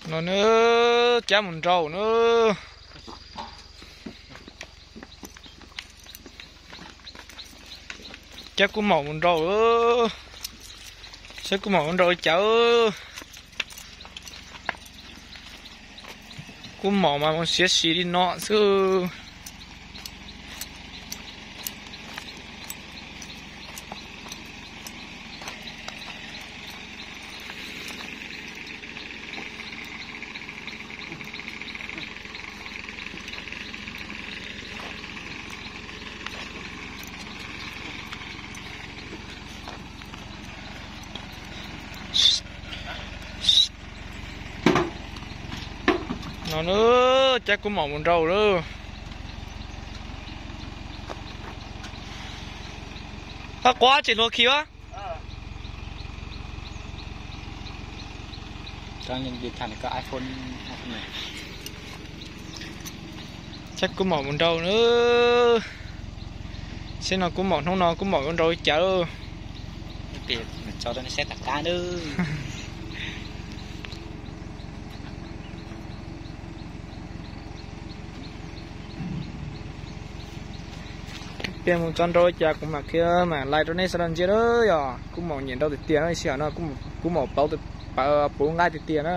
No na, cab mus nrau na. Cab kub maum mus nrau. Saib kub maum mus nrau li cas. Kub maum mas mus siav si li no xwb. No na, cab kub maum mus nrau lawm. Qab quav tseem hluas khi a. Cab kub maum mus nrau na. Saib no kub maum hnub no kub maum yuav nrau li cas. Piav mus tso nrau li cas kuv mam qhia mam lais rau nej sawv daws ntsia na. Yog kub maum nyiam nrau tiag tiag no, ib sij hawm no kub maum pauv, pauv puv nqaij tiag tiag na.